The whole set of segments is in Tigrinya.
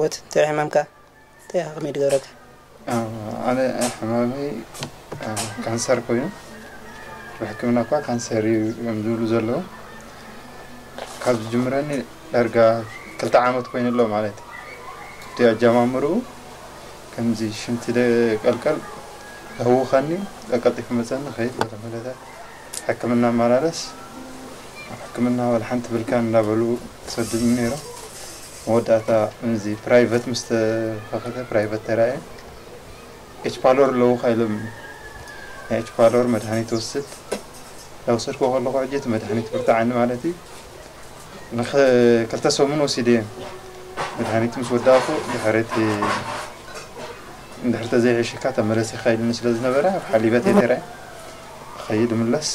ሞት እንታይ ሕማምካ እንታይ ከመይ ድገብረካ? ኣነ ሕማመይ ካንሰር ኮይኑ፣ ብሕክምና እኳ ካንሰር እዩ እዮም ዝብሉ ዘለዉ። ካብ ዝጅምረኒ ዳርጋ ክልተ ዓመት ኮይኑ ኣሎ ማለት እዩ። እቲ ኣጀማምርኡ ከምዚ ሽንቲ ደቀልቀል ህውኸኒ፣ ቀልጢፉ መፀኒ፣ ከይድ ገለ መለታት ሕክምና ኣመላለስ፣ ኣብ ሕክምና ወላ ሓንቲ ብልካን እንዳበሉ ይሰዱኒ ነይሮም። መወዳእታ እዚ ፕራይቨት ምስ ተኸፈተ፣ ፕራይቨት ተራእየ። ኤች ፓሎር ኣለውኻ ኢሎም፣ ናይ ኤች ፓሎር መድሃኒት ወስድ። እንዳወሰድኩ ከለኹ ሕጂ እቲ መድሃኒት ብርትዓኒ ማለት እዩ። ንኽ-፣ ክልተ ሰሙን ወሲደ እየ መድሃኒት ምስ ወዳእኩ፣ ድሕሪ እቲ እንድሕር ተዘይሕሽካ ተመለስ ኢኻ ኢሉኒ ስለ ዝነበረ፣ ኣብ ሓሊበት እየ ተራእየ። እኸይድ እምለስ።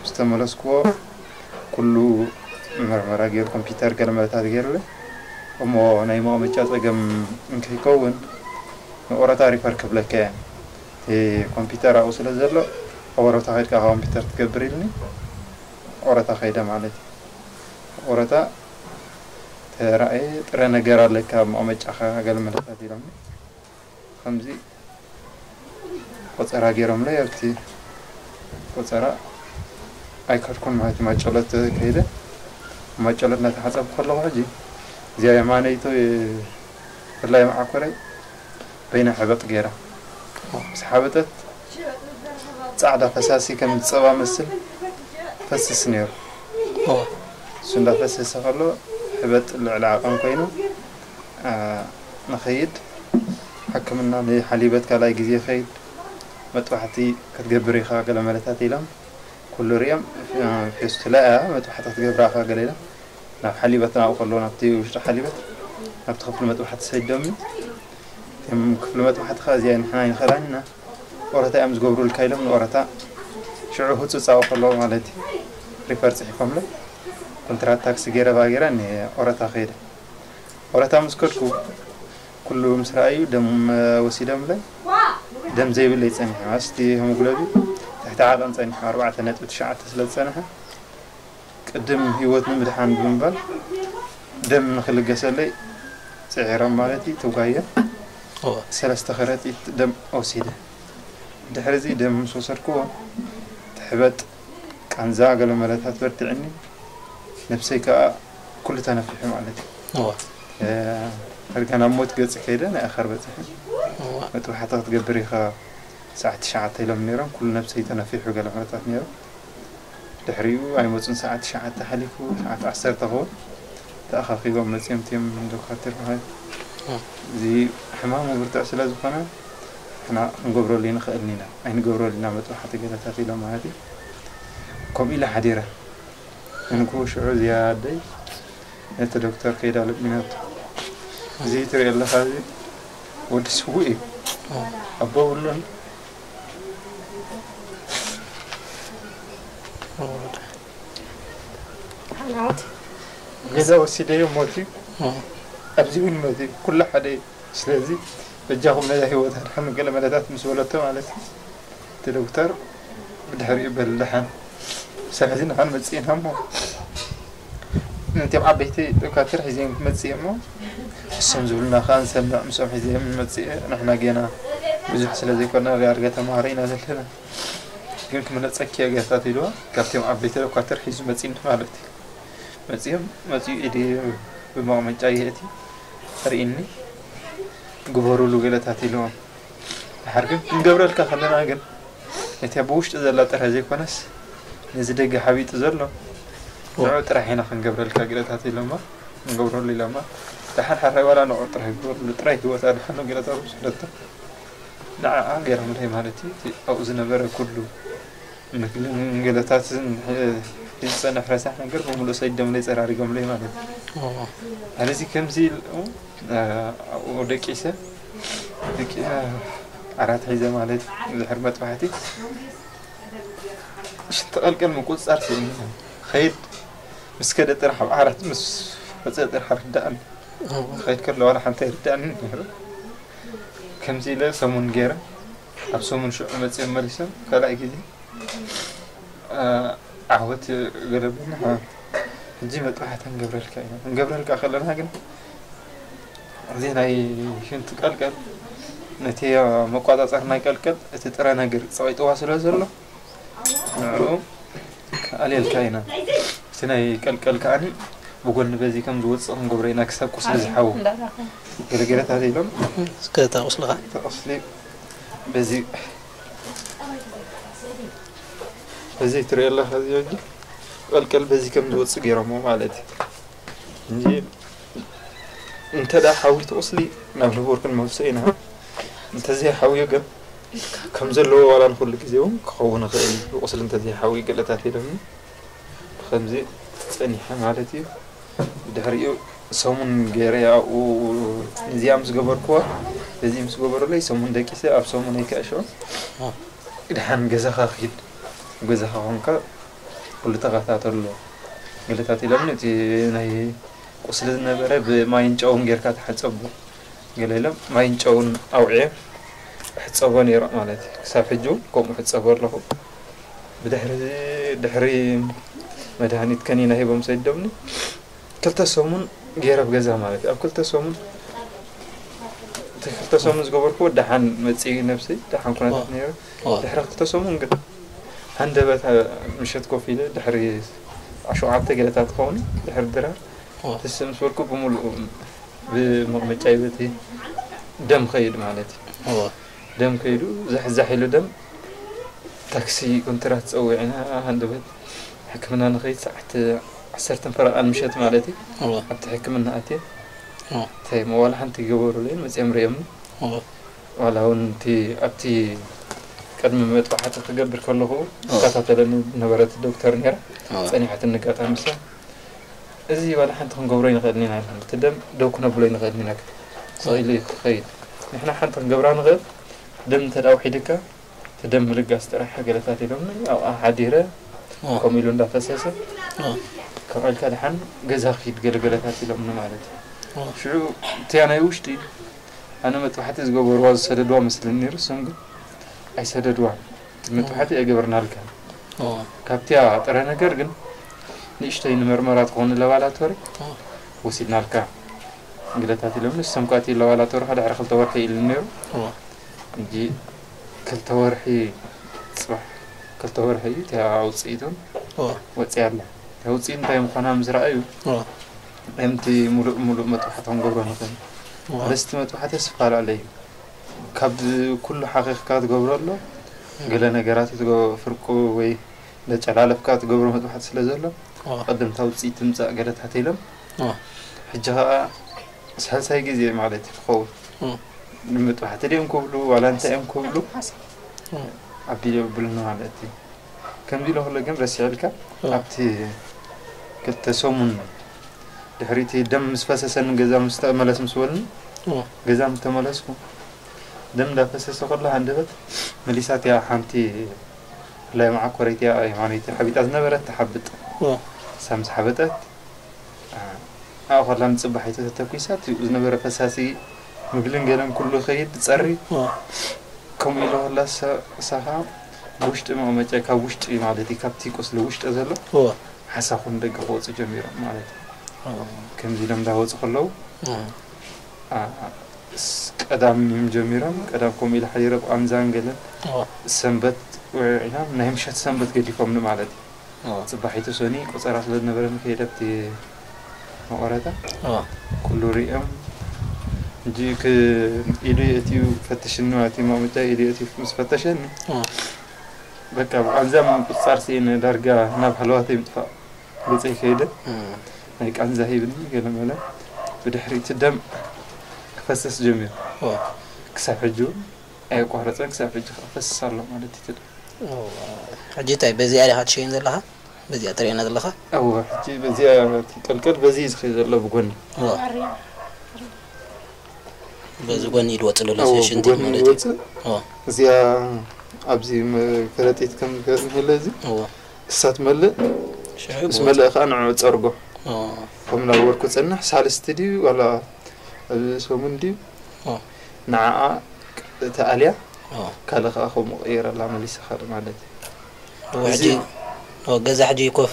ምስ ተመለስኩዎ ኩሉ መርመራ ገይሩ፣ ኮምፒተር ገለ መለታት ገይሩለይ። እሞ ናይ መቐመጫ ጸገም እንከይከውን ንኦረታ ሪፈር ክብለካ እየ። እቲ ኮምፒተር ኣብኡ ስለ ዘሎ፣ ኣብ ኦረታ ከይድካ ኮምፒተር ትገብር ኢልኒ። ኦረታ ከይደ ማለት እዩ። ኦረታ ተራእየ፣ ጥረ ነገር ኣለካ ኣብ መቐመጫኻ ገለ መለታት ኢሎምኒ። ከምዚ ቆጸራ ገይሮምለይ። ኣብቲ ቆጸራ ኣይከድኩን ማለት እዩ። ማጨሎት ከይደ፣ ማጨሎት እናተሓጸብኩ ከለኹ ሕጂ እዚኣ የማነይቶ ብላይ መዓኮረይ በይና ሕበጥ ገይራ። ምስ ሓበጠት ጻዕዳ ፈሳሲ ከም ጸባ መስል ፈስስ ነይሩ። እሱ እንዳፈሰሰ ከሎ ሕበጥ ልዕሊ ዓቐን ኮይኑ፣ አ፣ ንኸይድ ሕክምና ንሓሊበት ካልኣይ ግዜ ከይድ፣ መጥባሕቲ ክትገብር ኢኻ ገለ መለታት ኢሎም። ኩሉ ሪኦም፣ አ፣ ፌስቱላ እያ መጥባሕቲ ክትገብራ ኢኻ ገለ ኢሎም። ናብ ሓሊበት ናብኡ ከሎ ናብቲ ውሽጢ ሓሊበት ናብቲ ክፍሊ መጥባሕቲ ሰይዶምኒ። እቶም ክፍሊ መጥባሕቲ ኸዓ እዚኣ ንሕና ኣይንኽእላን ኢና። ኦረታ እዮም ዝገብሩልካ ኢሎም ንኦረታ ሽዑ ህጹጽ ኣብኡ ከሎ ማለት እዩ። ሪፈር ጽሒፎምለይ። ኮንትራት ታክሲ ገይረ ባጌራ ንኦረታ ከይደ። ኦረታ ምስ ከድኩ ኩሉ ምስ ረኣዩ ደም ወሲዶምለይ። ደም ዘይብለይ ጸኒሑ። ኣስቲ ሄሞግሎቢን ትሕቲ ዓቐን ጸኒሑ፣ ኣርባዕተ ነጥቢ ትሽዓተ ስለ ዝጸንሐ፣ ቅድም ህይወት ንምድሓን ብምባል ደም ንኽልገሰለይ ጽዒሮም ማለት እዩ። ተጓየ እወ። ሰለስተ ከረጢት ደም ወሲደ። ድሕሪ እዚ ደም ምስ ወሰድክዎ፣ ትሕበጥ፣ ቃንዛ፣ ገለ መለታት በርቲዕኒ። ነብሰይ ከኣ ኩሉ ተነፊሑ ማለት እዩ። እወ። እ፣ ሕርጋ ናብ ሞት ገጽ ከይደ፣ ናይ ኣኸር በጺሐ። እወ። መጥባሕቲ ክትገብር ኢኻ፣ ሰዓት ትሽዓተ ኢሎም ነይሮም። ኩሉ ነብሰይ ተነፊሑ፣ ገለ መለታት ነይሩ። ድሕሪኡ ኣይመጹን፣ ሰዓት ትሽዓተ ሓሊፉ፣ ሰዓት ዓሰርተ ኸውን ተኣኻኺቦም መጺኦም፣ እቲኦም ዶካትር ማለት እዩ። እ። እዚ ሕማሙ ብርቱዕ ስለ ዝኾነ፣ ንሕና ክንገብረሉ ኣይንኽእልን ኢና፣ ኣይንገብረሉ ኢና መጥባሕቲ ገለታት ኢሎም ማለት እዩ። ከምኡ ኢለ ሓዲረ። ንግሆ ሽዑ እዚኣ ኣደይ ነቲ ዶክተር ከይዳ ለሚናቶ። እዚ ትሪኦ ኣለኻ፣ እዚ ወዲ ስዉእ እዩ። እ። ኣቦ የብሉን። እ። ሓናወት። ገዛ ወሲደዮ ሞት እዩ። እ። ኣብዚ እውን ሞት እዩ። ኩሉ ሓደ እዩ። ስለዚ በጃኹም ነዛ ህይወት ኣድሕኑ ገለ መለታት ምስ በለቶ ማለት እዩ። እቲ ዶክተር ብድሕሪኡ በል ደሓን። ሰብ ሕዚ ንኻን መጽእና እሞ ነቲኦም ዓበይቲ ዶካትር ሒዘም ክመጽእ እሞ እሶም ዝብሉና ከኣ ንሰምዕ፣ ምስኦም ሒዘም ንመጽእ። ንሕና ጌና ብዙሕ ስለ ዘይኮና ዳርጋ ተማሃሮ ኢና ዘለና። ግን ክምለጸኪ እየ ገለታት ኢልዋ። ካብቲኦም ዓበይቲ ዶካትር ሒዙ መጺእኒ ማለት እዩ። መጺኦም፣ መጺኡ ኢዲ ብመቐመጫ የእቲ ርእኒ፣ ግበሩሉ ገለታት ኢልዎም። ድሓር ግን ክንገብረልካ ከለና ግን፣ ነቲ ኣብ ውሽጢ ዘላ ጥራይ ዘይኮነስ፣ ነዚ ደገ ሓቢጡ ዘሎ ንዑ ጥራሕ ኢና ክንገብረልካ ገለታት ኢሎማ፣ ክንገብረሉ ኢሎማ። ድሓር ሓራይ ዋላ ንዑ ጥራሕ ግበሩሉ፣ ጥራይ ህይወት ኣድሓኑ ገለታት ወሰደቶ። ንዓኣ ገይሮምለይ ማለት እዩ። እቲ ኣብኡ ዝነበረ ኩሉ ምግልን ገለታትን፣ እ፣ ዝጸንሕ ረሳሕ ነገር ብምሉእ ሰዲዶምለይ፣ ጸራሪጎምለይ ማለት እዩ። ኦ። ኣነዚ ከምዚ ኢሉ፣ እ፣ ኣብኡ ደቂሰ፣ ደቂ-፣ እ፣ ዓራት ሒዘ ማለት ድሕሪ መጥባሕቲ ሽንቲ ቀልቀል ምቁጽጻር ስእኒ ኸይድ ምስ ከደ ጥራሕ ኣብ ዓራት ምስ ወጸ ጥራሕ ርዳእኒ። ኦ። ኸይድ ከሎ ዋላ ሓንቲ ኣይርዳእኒ ነይሩ። ከምዚ ኢለ ሰሙን ገይረ፣ ኣብ ሰሙን ሽዑ መጺኦም መሊሶም ካልኣይ ግዜ፣ እ፣ ዓወት ገለቡና። ሕጂ መጥባሕቲ ክንገብረልካ ኢና። ክንገብረልካ ከለና ግን እዚ ናይ ሽንቲ ቀልቀል ነቲ መቋጻጸሪ ናይ ቀልቀል እቲ ጥረ ነገር ጸቒጥዋ ስለ ዘሎ ንዕኡ ክኣልየልካ ኢና። እቲ ናይ ቀልቀል ከኣኒ ብጎኒ በዚ ከም ዝወፅእ ክንገብሮ ኢና ክሳብ ቁስሊ ዝሓው ገለገለታት ኢሎም እስከ እታ ቁስልኻ እታ ቁስሊ በዚ በዚ ትሪኦ ኣለኻ እዚ ወጊ ቀልቀል በዚ ከም ዝወፅእ ገይሮሞ ማለት እዩ እንጂ እንተ ደኣ ሓዊቱ ቁስሊ ናብ ንቡር ክንመልሶ ኢና። እንተዘይሓውዮ ግን ከም ዘለዎ ዋላ ንኹሉ ግዜ እውን ክኸውን ይኽእል እዩ። ብቁስሊ እንተዘይሓውዩ ገለታት ኢሎምኒ ብኸምዚ ጸኒሐ ማለት እዩ። ብድሕሪኡ ሰሙን ገይረ ኣብኡ እዚኣ ምስ ገበርክዋ እዚ ምስ ገበሩለይ ሰሙን ደቂሰ ኣብ ሰሙን ኣይከኣሸውን ድሓን ገዛኻ ክሂድ ገዛኻ ኮንካ ኩሉ ተኸታተሎ ገለታት ኢሎምኒ እቲ ናይ ቁስሊ ዝነበረ ብማይን ጨውን ጌርካ ተሓጸቦ ገለ ኢሎም ማይን ጨውን ኣውዕየ ሕጸቦ ነይረ ማለት እዩ። ክሳብ ሕጂ እውን ከምኡ ሕጸቦ ኣለኹ። ብድሕሪ ድሕሪ መድሃኒት ከኒና ሂቦም ሰዲዶምኒ ክልተ ሰሙን ገይረ ኣብ ገዛ ማለት እዩ። ኣብ ክልተ ሰሙን እቲ ክልተ ሰሙን ዝገበርክዎ ደሓን መፅኢ ነብሰይ ደሓን ኩነታት ነይረ። ድሕሪ ክልተ ሰሙን ግን ሃንደበት ምሸት ኮፍ ኢለ ድሕሪ ሸውዓተ ገለታት ትኸውን ድሕሪ ድራር ትስእ ምስ በልኩ ብምሉኡ ብመቕመጫይ በቲ ደም ኸይድ ማለት እዩ። ደም ከይዱ ዛሕዛሕ ኢሉ ደም ታክሲ ኮንትራት ፀዊዕና ሃንደበት ሕክምና ንኸይድ ሰዓት ዓሰርተ ፈረቓን ምሸት ማለት እዩ። ኣብቲ ሕክምና ኣትየ እንታይ መዋላ ሓንቲ ይገበሩለይን መፅኦም ሪኦምኒ ዋላ እውን እቲ ኣብቲ ቅድሚ መጥባሕቲ ክገብር ከለኹ ትከታተለኒ ዝነበረት ዶክተር ነይራ። ጸኒሓትኒ ኣጋጣሚ እሳ እዚ ዋላ ሓንቲ ክንገብሮ ኣይንኽእልን ኢና ኢላ እቲ ደም ደው ክነብሎ ኣይንኽእልን ኢና ስቕ ኢሉ ክኸይድ ንሕና ሓንቲ ክንገብራ ንኽእል ደም እንተ ደኣ ውሒድካ እቲ ደም ምልጋስ ጥራሕ ገለታት ኢሎምኒ ኣብኣ ሓዲረ ከምኡ ኢሉ እንዳፈሰሰ ከምኡ ኢልካ ደሓን ገዛ ክሂድ ገለገለታት ኢሎምኒ ማለት እዩ። ሽዑ እቲያ ናይ ውሽጢ ኣነ መጥባሕቲ ዝገበርዋ ዝሰደድዋ መስለኒ ነይሩ እሶም ግን ኣይሰደድዋን። መጥባሕቲ ኣይገበርናልካን። ካብቲያ ጥረ ነገር ግን ንእሽተይ ንመርመራ ትኸውን ላባላቶሪ ወሲድናልካ ግለታት ኢሎም ንሶም ኳ እቲ ላባላቶሪ ድሕሪ ክልተ ወርሒ ኢሉ ነይሩ። እንጂ ክልተ ወርሒ ፅባሕ ክልተ ወርሒ እዩ እቲያ ውፅኢቶም ወፂያ ኣላ። እቲያ ውፅኢት እንታይ ምዃና ምስ ረኣዩ ከምቲ ሙሉእ ሙሉእ መጥባሕቲ ክንገብሮ ንኽእል። ኣረስቲ መጥባሕቲ ዝፈላለ እዩ። ካብ ኩሉ ሓኺኽካ ትገብሮ ኣሎ ገለ ነገራት ፍርቁ ወይ ለጨላለፍካ ትገብሮ መጥባሕቲ ስለ ዘሎ ቀደምታ ውፅኢት ትምፃእ ገለታት ኢሎም ሕጂ ከዓ ሳልሳይ ግዜ ማለት እዩ ክኸውን ንምጥባሕቲ ድዮም ክብሉ ዋላ እንታይ እዮም ክብሉ ኣቢሉ የብሉኒ ማለት እዩ። ከምዚ ኢለ ከሎ ግን ረሲዕልካ ኣብቲ ክልተ ሰሙን ድሕሪ እቲ ደም ምስ ፈሰሰኒ ገዛ ምስ ተመለስ ምስ በሉኒ ገዛ ምስ ተመለስኩ ደም እንዳፈሰሰ ከሎ ሃንደበት መሊሳ እቲኣ ሓንቲ ብፍላይ መዓኮረይ እቲኣ የማነይቲ ሓቢጣ ዝነበረት ትሓብጥ እሳ ምስ ሓበጠት ኣብኡ ከላ ንፅባሒቱ ተተኲሳ እቲ ዝነበረ ፈሳሲ ምግልን ገለን ኩሉ ይኸይድ ይፀሪ ከምኡ ኢለ ከላ እሳ ከዓ ብውሽጢ መቐመጫ ካብ ውሽጢ ማለት እዩ ካብቲ ቁስሊ ውሽጢ ዘሎ ሓሳኹ ንደገ ክወፁ ጀሚሮም ማለት እዩ። ከምዚ ኢሎም እንዳወፁ ከለዉ ቀዳም እዮም ጀሚሮም። ቀዳም ከምኡ ኢለ ሓዲረ ብቃንዛን ገለን ሰንበት ውዒልና ናይ ምሸት ሰንበት ገዲፎምኒ ማለት እዩ። ፅባሒቱ ሰኒ ቆፀራ ስለ ዝነበረ ንከይደ ኣብቲ መቆረታ ኩሉ ሪኦም እንጂ ኢዱ የእትዩ ፈተሽኒ ማለት እዩ። ማመጫ ኢዱ የእትዩ ምስ ፈተሸኒ በቃ ብቃንዛ ምቁፅፃር ስኢነ ዳርጋ ናብ ሃለዋተይ ምጥፋእ ገፀይ ከይደ ናይ ቃንዛ ሂብኒ ገለመለ ብድሕሪ እቲ ደም ክፈስስ ጀሚሩ ክሳብ ሕጂ እውን ኣየቋረፀን ክሳብ ሕጂ ከዓ ፈስስ ኣሎ ማለት እዩ። እቲ ደም ሕጂ እንታይ በዚኣ ዲኻ ትሸይን ዘለኻ? በዚኣ ትርእየና ዘለኻ? እወ ሕጂ በዚኣ ቀልቀል በዚ እዩ ዝኸይድ ዘሎ ብጎኒ በዚ ጎኒ ኢሉ ወፅእ ዘሎ ሽንቲ ማለት እዩ። እዚኣ ኣብዚ ከረጢት ከም ገርም የለ እዚ እሳ ትመልእ ምስ መለእ ከዓ ንዕኡ ፀርጎ ከም ናብ ወርኩ ፀንሕ ሳልስቲ ድዩ ዋላ ሰሙን ድዩ ንዓኣ ተኣልያ ካልእ ከዓ ከምኡ ቀይረላ መሊሳ ካልእ ማለት እዩ። ገዛ ሕጂ ኮፍ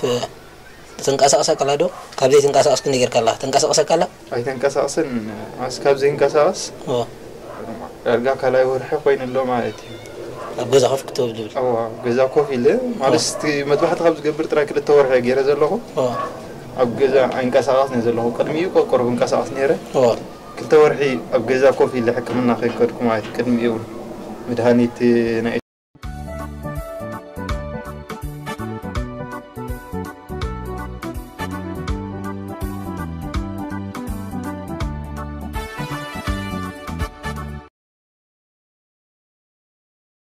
ትንቀሳቐሰካ ኣላ ዶ? ካብ ዘይትንቀሳቐስ ክንደይ ጌርካ ኣለኻ? ትንቀሳቐሰካ ኣላ? ኣይተንቀሳቕስን። ኣስ ካብ ዘይንቀሳቐስ ኦ፣ ዳርጋ ካልኣይ ወርሒ ኮይኑ ኣሎ ማለት እዩ። ኣብ ገዛ ኮፍ ክትብል ዝብል። ኣብ ገዛ ኮፍ ኢለ ማለት እቲ መጥባሕቲ ካብ ዝገብር ጥራይ ክልተ ወርሒ እየ ገይረ ዘለኹ። ኦ፣ ኣብ ገዛ ኣይንቀሳቐስን እየ ዘለኹ። ቅድሚኡ ቆቆር ብንቀሳቐስ ነይረ። ኦ፣ ክልተ ወርሒ ኣብ ገዛ ኮፍ ኢለ ሕክምና ከይከድኩ ማለት እዩ። ቅድሚኡ እውን መድሃኒት ናይ